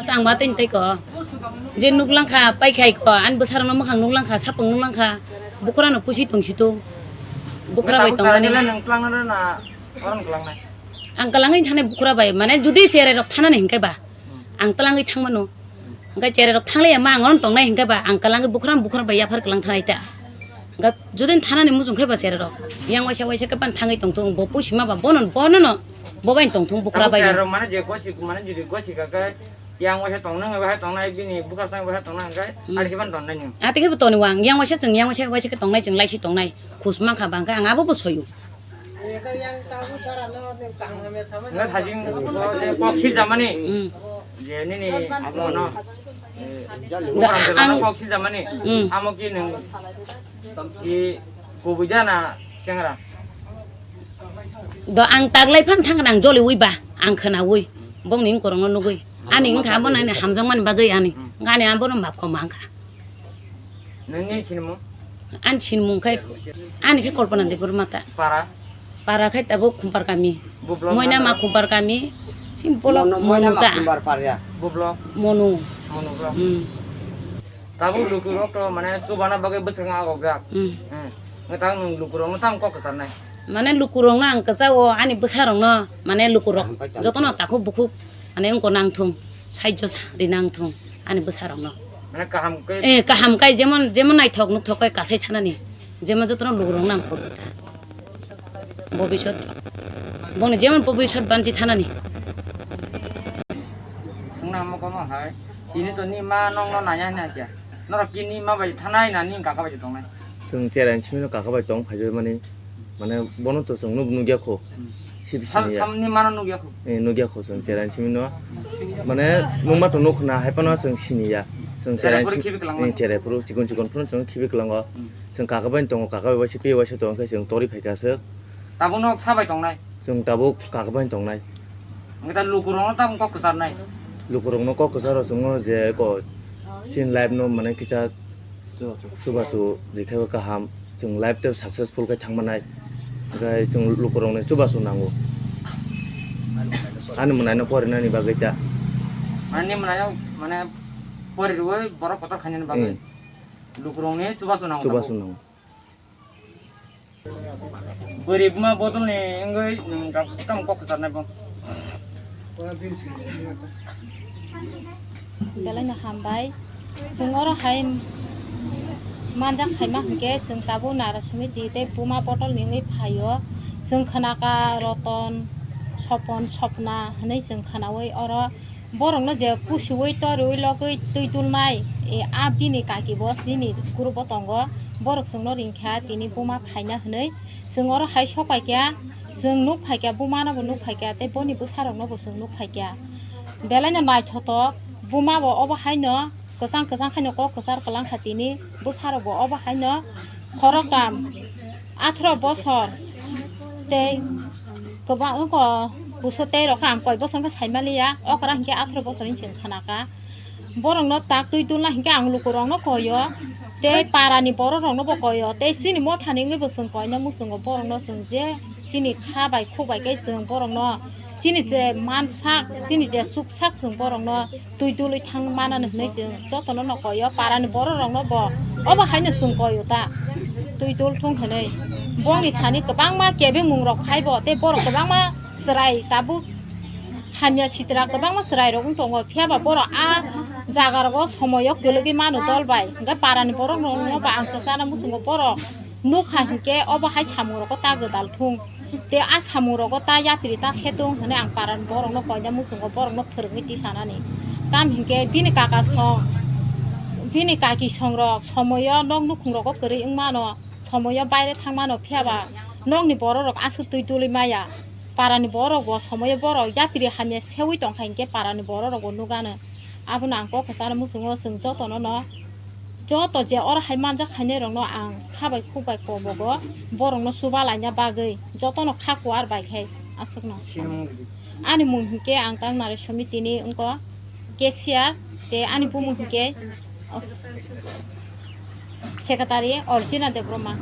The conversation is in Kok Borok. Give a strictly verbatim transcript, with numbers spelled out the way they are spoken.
Ang ma tei tei ko. Je nuk lang kha, pai khai ko, ani bwsarok no mwkhang nuk lang kha, sapung nuk lang kha. Bukhura no pusi tong si to. Bukhura bai tong mani. Nang tlang na na, orang kelang na. Ang kelang ini thane bukhura bai, mane judi chere rok thana ni hingkai ba. Ang kelang ini thang mano. Hingkai chere rok thang le ma ang on tong nai hingkai ba, ang kelang ini bukhura, bukhura bai yaphar kelang thanai ta. Hingkai judi thana ni muchung khai ba chere rok. Yang waisa waisa ke pan thangwi tong thung, bo pusi ma ba, bono, bono no, bo bai tong thung bukhura bai. Chere rok mane je gosi, mane judi gosi ka ke, yang waisa tong nang, waisa tong nai, bini bukhar tang waisa tong nang, hingkai, hmm, ari ke ban tong nai ni. Ati ke bo toni wang, yang waisa chwng, yang waisa, waisa ke tong nai, chwng lai si tong nai. Khus mang kha bang kha, ang abo bo soyu. Nang thajing ko je kok si jamani. Hmm. Je nini ano. Da, ang kok si jamani. Hmm. Amo ki nang ki kubui jana chengra. Do ang taglai phan thang nang joli ui ba, ang khana ui. Bong ning korong nugui. Ani wngkha abo nani hamjak mani bagwi ani. Hmm. Ani abo no map koma wngkha. Nini sinimung? Ani sinimung khai, ani khe Kalpana Debbarma ta. Para? Para khai tabuk Khumpar kami. Bublo Moina ma Khumpar kami. Sim bolok Mono, Moina Monu ma ta. Khumpar parya. Bublo? Monu. Monu blo. Hmm. Tabuk luku rok to mane chubana bagwi bwswk agok jak. Hmm. Hmm. Ngatang nung luku rok no tam kok kwchar nai. Mane luku rok no ang kwchao ani bwsa rok no mane luku rok jotono takhuk bukhuk mane wngko nang thung. Saijo sa ri nang thung. Ani bwsarokno. Mane kaham khe. Eh, kaham kai jemon, jemon naithok nukhthok kai kasai thanani. Jemon jotono lukurok nang phuru ta. Bobisot. Bongni jemon bobisot banchi thanani. Sungna mo komo hai. Tini to ni ma nong no nanya na kya. Norok ki ni ma bai thanai na ni kaka bai tongnai. Chwng cherai simi no kaka bai tong phai mani. Mane bono to chwng nuk nukya kho. Hmm. Sib Sam, sini ya. Samni mano nukya kho. Eh, nukya kho chwng cherai simi no. Mane nukma to nuk na hai pano chwng sini ya. Chwng cherai phuru simi, khibi kwlangma. Eh, cherai phuru chikon chikon phuru chwng khibi kwlango. Hmm. Chwng kaka bai tongo, kaka bai waisa pi waisa tongo khe chwng tori phai kha se. Tabuk nok sabai tongnai. Chwng tabuk kaka bai tongnai. Wngkhe ta lukurokno tabuk kok kwcharnai. Lukurokno kok kwcharo chwngo je ko chini life no mane kisa chubachu rikhe kaham, chwng life tei successful khe thangmanai. Hwnkhe chwng lukurokni chubachu nango. Ani mwnaino porinani bagwi ta. Ani mwnaino mane pori rwui borok kotor khainani bagwi. Hmm. Lukurokni chubachu nango. Chubachu nango. Bwrwi buma bodol ni wngwi nwng rok tamo kok kwcharnai bo. Belai no hambai. Chwng oro hai manjak khaima hinkhe chwng tabuk Nara Sumiti tei buma bodol ni wngwi phaio. Chwng khwnaka Roton, Sopon, Sopna hinwi chwng khwnaui oro Borokno je pusiui, toriui, logwi twi tulnai, e, a bini kaki bo chini group o tongo. Borok chwngno ringkha tini buma phaina hwnwi. Chwng oro hai sok paikha, chwng nuk phaikha, bumano bo nuk phaikha, tei boni bwsarokno bo chwng nuk phaikha. Belaino naithotok, buma bo obo haino kwchang kwchang khaino kok kwchar kwlangkha tini, bwsarok bo obo haino khoroktham. Atharo bosor tei kwbang wngkha, buso tei rok kha ang koi bosor wngkha saimaliya, okra hinkhe atharo bosor hinwi chwng khanakha. Borokno tak twi dulna hinkhe ang lukurokno koio, tei parani bororokno bo koio, tei chini mothani wngwi bo chwng koina muchungo. Borokno chwng je chini kha bai khuk bai khe chwng borokno chini je mansak, chini je chuksak chwng borokno twi dului thang manani hwnwi chwng jotono no koio, parani bororokno bo obo haino chwng koio ta, twi dul thung hwnwi. Bongni thani kwbangma kebengmung rok phaibo tei borok kwbangma chwrai tabuk hamya sitra kwbangma chwrairok wng tongo, phiyaba borok a jagarogo somoio kwlwgwi mano dol bai, hwnkhe parani borok rokno bo ang kwchana muchungo, borok nukha hinkhe obo hai samungrogo ta gwdal thung. Tei a samungrogo ta yapri ta setung hwnwi ang parani borokno koina muchungo, borokno phwrwngwi tisanani. Tam hinkhe bini kaka song, bini kaki songrok somoio nok nukhungrogo kwrwi wngmano, somoio baire thangmano, phiyaba nokni bororok aswk twi dului maya. Parani bororokbo somoio borok yapri hamya seui tongkha hinkhe parani bororokbo nukgano. Abono ang kok kwcharo muchungo, chwng jotono no, joto je oro hai manjak khainai rokno ang kha bai khuk bai kobogo, borokno chuba laina bagwi jotono kha kuar bai khai aswkno. Sinimung ridi. Ani mung hinkhe ang tang Nari Somitini wngko cashier, tei ani bumung hinkhe secretary Orjina Debbarma.